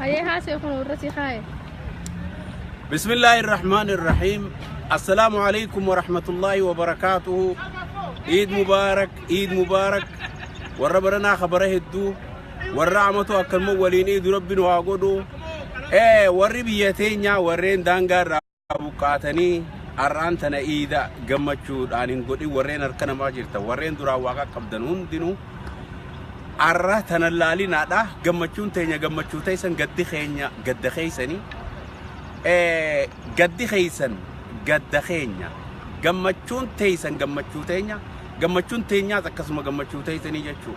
Hayee, haasee kun irra si kaaye. بسم الله الرحمن الرحيم. السلام عليكم ورحمة الله وبركاته. عيد مبارك، عيد مبارك. Warra baranaa kabara hedduu warra amatu akkanuma waliin iidu rabbi nu haa godhu. Warri biyya teenyaa, warreen daangaa irraa buqqaatanii har'aan tana iida gammachuudhaan hin godhin, warreen harka namaa jirtan, warreen duraan waaqa qabdan hundinuu arra tana laalinaadha. Gammachuun teenya gammachuu teessan, gaddi keenya gadda keeysanii, gaddi keeysan gadda keenya, gammachuun teeysan gammachuu teenya, gammachuun teenyaas akkasuma gammachuu teeysanii jechuu.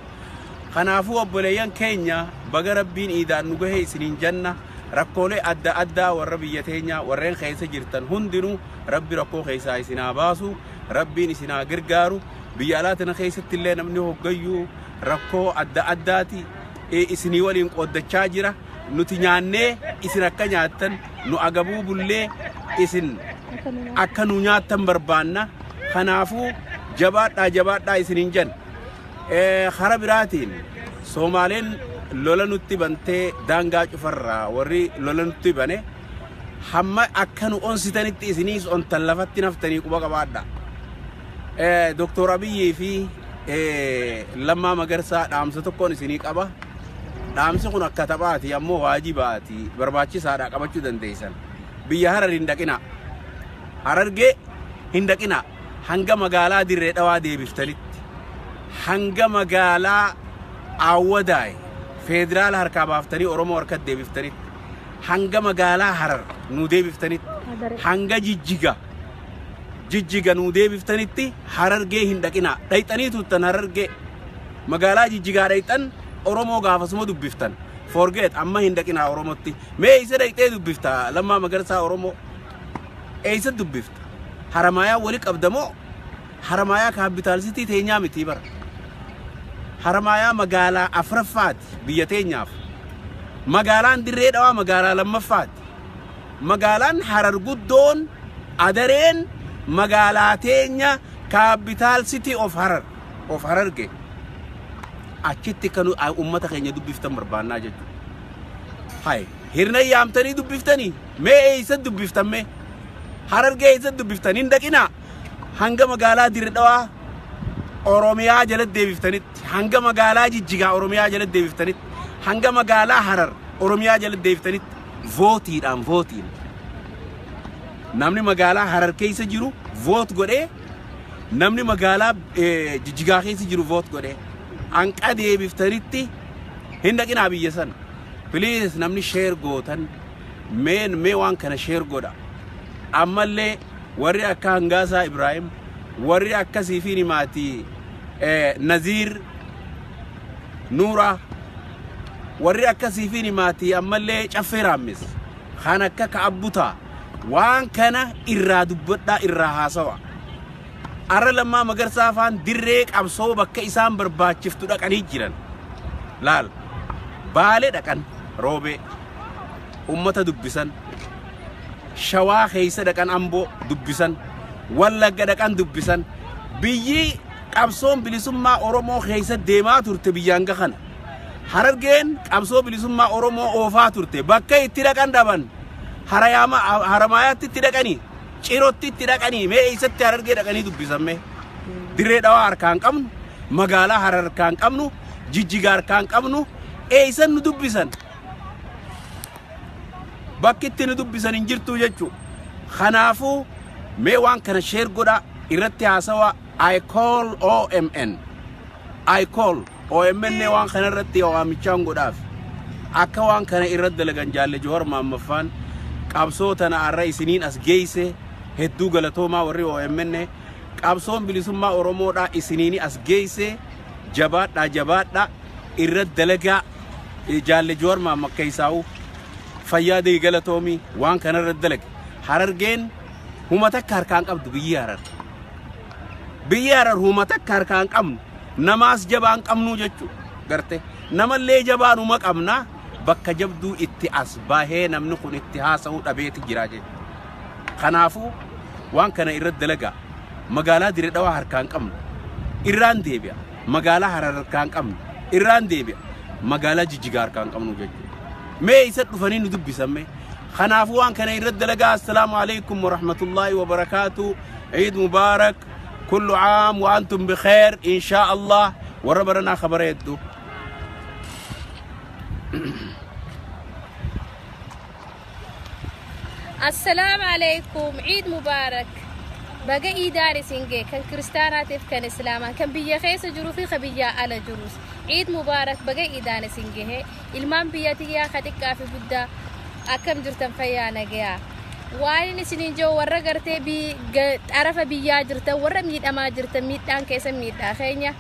Kanaafuu obboleeyyan keenya, baga rabbiin iidaan nu gahe isiniin janna. Rakkoolee adda addaa warra biyya teenyaa warreen keessa jirtan hundinuu, rabbi rakkoo keessaa isin haa baasu, rabbiin isin haa gargaaru. Biyya alaa tana keessatti illee namni hoggayyuu rakkoo adda addaati isinii waliin qooddachaa jira. Nuti nyaannee isin akka nyaattan, nu agabuu bullee isin akka nu nyaattan barbaanna. Kanaafuu jabaadhaa, jabaadhaa isiniin jan. Kara biraatiin Soomaaleen lola nutti bantee daangaa cufarraa warri lola nutti bane hamma akka nu onsitanitti isiniis ontan lafatti naftanii quba qabaadha. Doktor Abiyyii fi Lammaa Magarsaa dhaamsa tokkoon isinii qaba. Dhaamsi kun akka taphaati ammoo waajibaati, barbaachisaadha, qabachuu dandeessan. Biyya Harar hin dhaqina. Harargee hin dhaqina. Hanga magaalaa Dirree Dhawaa deebiftanitti. Hanga magaalaa Aawwadaay federaala harkaa baaftanii Oromoo harkatti deebiftanitti. Hanga magaalaa Harar nu deebiftanitti. Hanga Jijjiga nu deebiftanitti Harargee hin dhaqina. Dhayxanii turtan Harargee. Magaalaa Jijjigaa dhayxan, Oromoo gaafasuma dubbiftan. Forget, amma hin dhaqinaa Oromootti. Mee eessa dhayxee dubbifta Lammaa Magarsaa Oromoo? Eessa dubbifta? Haramaayaa wali qabda moo? Haramaayaa capital city teenyaa miti bara. Haramaayaa magaalaa afuraffaati biyya teenyaaf. Magaalaan Dirree Dhawaa magaalaa lammaffaati. Magaalaan Harar guddoon Adareen magaalaa teenya, capital city of Harar, of Hararge. Achitti kan uummata keenya dubbiftan barbaannaa jechuudha. Hai, hirna yaamtanii dubbiftanii mee eessa dubbiftan? Mee Harargee eessa dubbiftan? Hin dhaqinaa hanga magaalaa Dirree Dhawaa Oromiyaa jala deebiftanitti, hanga magaalaa Jijjigaa Oromiyaa jala deebiftanitti, hanga magaalaa Harar Oromiyaa jala deebiftanitti. Vootiidhaan, vootiin namni magaalaa Harar keessa jiru vote godhee, namni magaalaa Jijjigaa keessa jiru vote godhee hanqa deebiftanitti hin dhaqinaa biyya sana. Please, namni share gootan meen mee waan kana share godha. Ammallee warri akka Hangaasaa Ibraahim, warri akka Siifiin Himaatii, Naziir Nuuraa, warri akka Siifiin Himaatii, ammallee Caffee Raammis kan akka Ka'abbutaa waan kana irraa dubbadhaa, irraa haasawa. Arra Lammaa Magarsaa faan dirree qabsoo bakka isaan barbaachiftu dhaqanii jiran. Laal, Baalee dhaqan, Roobee ummata dubbisan, Shawaa keessa dhaqan, Amboo dubbisan, Wallagga dhaqan dubbisan. Biyyi qabsoon bilisummaa Oromoo keessa deemaa turte biyya hanga kana. Harargeen qabsoo bilisummaa Oromoo oofaa turte bakka itti dhaqan dhaban. Haramaayaatti itti dhaqanii, Cirootti itti dhaqanii, mee eessatti Harargee dhaqanii dubbisan mee? Dirree Dhawaa harkaan qabnu, magaalaa Harar harkaan qabnu, Jijjigaa harkaan qabnu, eessan nu dubbisan? Bakki itti nu dubbisan hin jirtu jechuudha. Kanaafuu mee waan kana share godhaa, irratti haasawaa. I call OMN. I call OMN. Waan kana irratti waamichaan godhaaf. Akka waan kana irratti dalagan. Jaalle Johar Maammaffaan qabsoo tana arra isiniin as geeyse, hedduu galatoomaa. Warri OMN qabsoon bilisummaa Oromoodhaa isiniin as geeyse, jabaadhaa, jabaadhaa, irratti dalagaa. Jaalle Johar Maamma keessaa'u fayyaa deegi, galatoomii, waan kana irratti dalage. Harargeen huma takka harkaan qabdu biyyi Harar. Biyyi Harar huma takka harkaan qabnu, namaas jabaan qabnu jechuudha. Garte namallee jabaanuma qabna, bakka jabduu itti as bahee namni kun itti haasa'uu dhabeeti jira jechuudha. Kanaafuu waan kana irratti dalagaa. Magaalaa Dirree Dhawaa harkaan qabnu. Irraan deebi'a. Magaalaa Harar harkaan qabnu. Irraan deebi'a. Magaalaa Jijjigaa harkaan qabnu jechuudha. Mee isa dhufanii nu dubbisan mee. Kanaafuu waan kana irratti dalagaa. Assalaamu alaikum warahmatullaahi wabarakaatu. Ciid mubaarak. Kullu caam wa antum bikheer inshaa Allah. Warra baranaa kabareeddu. Assalaamu alaikum, Eid Mubarak. Baga iidaan isin ga'e, kan kiristaanaatiif kan islaamaa, kan biyya keessa jiruu fi kan biyyaa ala jirus. Eid Mubarak, baga iidaan isin gahe. Ilmaan biyya tiyyaa ka xiqqaa fi guddaa, akkam jirtan? Fayyaa nagayaa? Waan inni isiniin jiru, warra gartee xarafa biyyaa jirtan, warra miidhamaa jirtan, miidhaan keessa miidhaa keenya.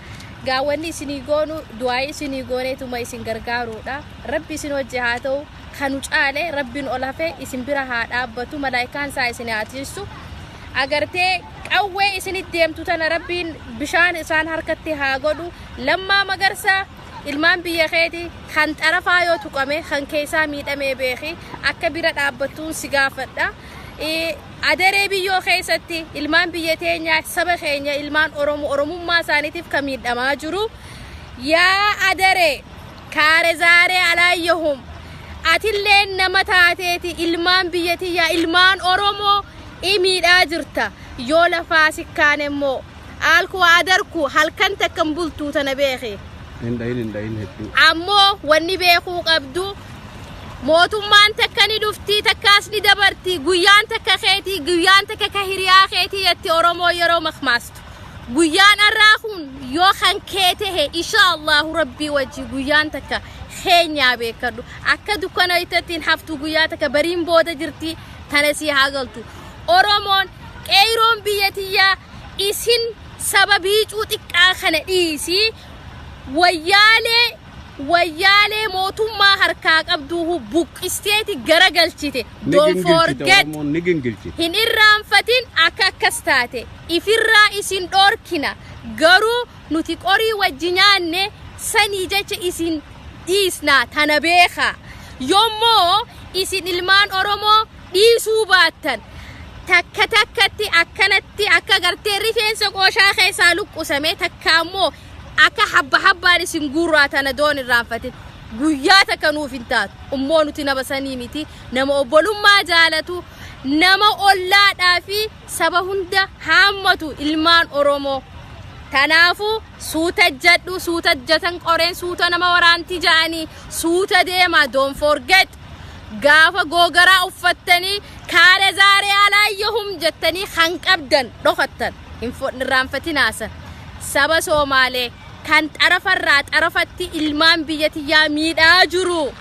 Gaawwanni isinii goonu du'aayii isinii gooneetuma isin gargaaruudha. Rabbi isin wajji haa ta'u. Kanu caale Rabbiin ol hafe isin bira haa dhaabbatu, malaayikaan isaa isin haa tiisu. Agartee qawwee isinit deemtu tana Rabbiin bishaan isaan harkatti haa godhu. Lammaa Magarsaa, ilmaan biyya keeti kan xarafaa yoo tuqame kan keessaa miidhamee beeki, akka bira dhaabbattuun si gaafadha. Adaree biyyoo keessatti ilmaan biyya teenyaa, saba keenya, ilmaan Oromoo, Oromummaa isaaniitiif kan miidhamaa jiru. Yaa Adaree, kaare zaaree alaayyahum, atilleen nama taateeti ilmaan biyya tiyyaa, ilmaan Oromoo miidhaa jirta. Yoo lafaa sikkaan immoo aalku adarku halkan takkan bultuu tana beeki. Hin dhahin, hin dhahin hedduu. Ammoo wanni beekuu qabdu, mootummaan takka ni dhufti, takkaas ni dabarti. Guyyaan takka keetii, guyyaan takka ka hiriyaa keetii jetti Oromoo yeroo makmaastu. Guyyaan arraa kun yoo kan kee tahe, insha Allahu Rabbii wajji guyyaan takka keenyaa beekadhu. Akka dukkana ittiin haftu guyyaa takka bariin booda jirti, tana sii haa galtu. Oromoon qeeyroon biyya tiyyaa, isin saba biicuu xiqqaa kana dhiisii, wayyaalee mootummaa harkaa qabduu buqqisteeti garagalchite. Don't forget. Oromoon ni gingilchite. Hin irraanfatin akka akkas taate. Ifirraa isin dhorkina, garuu nuti qorii wajji nyaanne sanii jecha isin dhiisnaa, tana beekaa. Yoommoo isin ilmaan Oromoo dhiisuu baattan, takka takkatti akkanatti akka gartee rifeensa qooshaa keessaa luqqusame, takka ammoo akka habba habbaan isin guurraa, tana doon irraanfatin. Guyyaa takka nuuf hin taatu. Immoo nuti nama sanii miti, nama obbolummaa jaalatu, nama ollaadhaa fi saba hunda haammatu ilmaan Oromoo. Kanaafuu suuta jadhu, suuta jatan qoreen suuta nama waraanti ja'anii, suuta deema. Don't forget, gaafa googaraa uffattanii kaara zaaree alaayyahum jettanii kan qabdan dhokattan hin irraanfatinaasan. Saba Soomaalee kan xarafarraa xarafatti ilmaan biyya tiyyaa miidhaa jiru,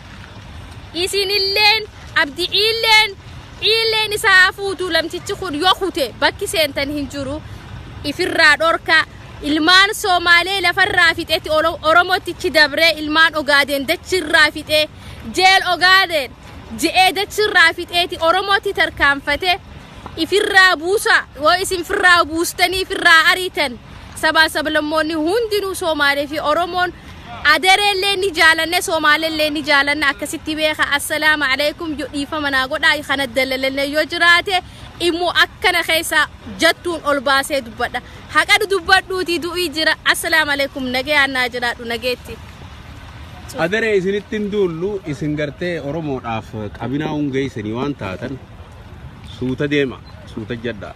isinilleen Abdi Iilleen, Iilleen isaa fuutu lamtichi kun yoo kute bakki seentan hin jiru, ifirraa dhorka. Ilmaan Soomaalee lafarraa fixetti Oromootichi dabree ilmaan Ogaadeen dachirraa fixee, jeel Ogaadeen je'ee dachirraa fixeeti Oromootti tarkaanfate. Ifirraa buusa. Yoo isin firraa buustanii ifirraa ariitan, sabaa sablammoonni hundinuu, Soomaalee fi Oromoon, Adereellee ni jaalanne, Soomaalellee ni jaalanne, akkasitti beeka. Assalaamu alaikum. Yoo dhiifama naa godhaa, kana dalalanne yoo jiraate immoo akkana keessa jettuun ol baasee dubbadha. Haqa dubbadhuuti du'ii jira. Assalaamu alaikum, nagayaan naa jiraadhu, nageetti. Adaree isinitti hin duullu. Isin gartee Oromoodhaaf qabinaa hungeessanii waan taatan, suuta deema, suuta jadha.